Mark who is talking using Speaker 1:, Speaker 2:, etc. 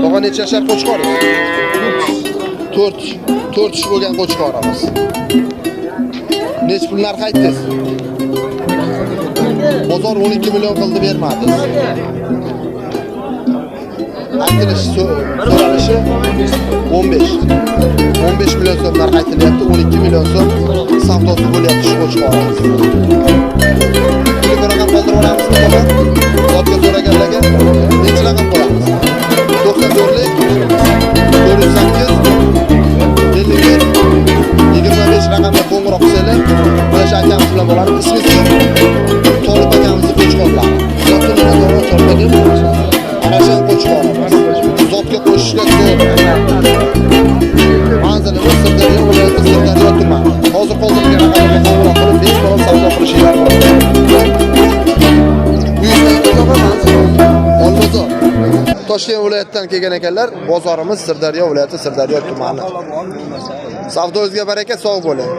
Speaker 1: Tog'a, necha yashar qo'chqoringiz? 4 4 tish bo'lgan qo'chqorimiz. Necha pul narx aytdingiz? Bozor 12 million qildi, bermadingiz. Aytilishi, so'ralishi 15. 15 million so'm narx aytilyapti, 12 million so'm savdosi bo'lyapti shu qo'chqorimiz. Telefon raqam qoldirib olamizmi, tog'a? Zotga so'raganlarga necha raqam qo'yamiz? 94lik 408 54 25 raqamga qo'ng'iroq qilsanglar, mana shu akamiz bilan bo'ladi. Ismingiz kim? Tolib akamizni qo'chqorlari. Zotga nima, to'g'ri, Tolib aka? Qarashan qo'chqorimiz. Zotga qo'shishga zo'r. Manzilimiz Sirdaryo viloyati, Sirdaryo tumani. Hozir qoldirilgan raqamga qo'ng'iroq qilib, bemalol savdo qilishinglar mumkin. Uyingiz manzil Olmazor. Toshkent viloyatidan kelgan ekanlar. Bozorimiz Sirdaryo viloyati, Sirdaryo tumani. Savdoyingizga baraka, sog' bo'ling.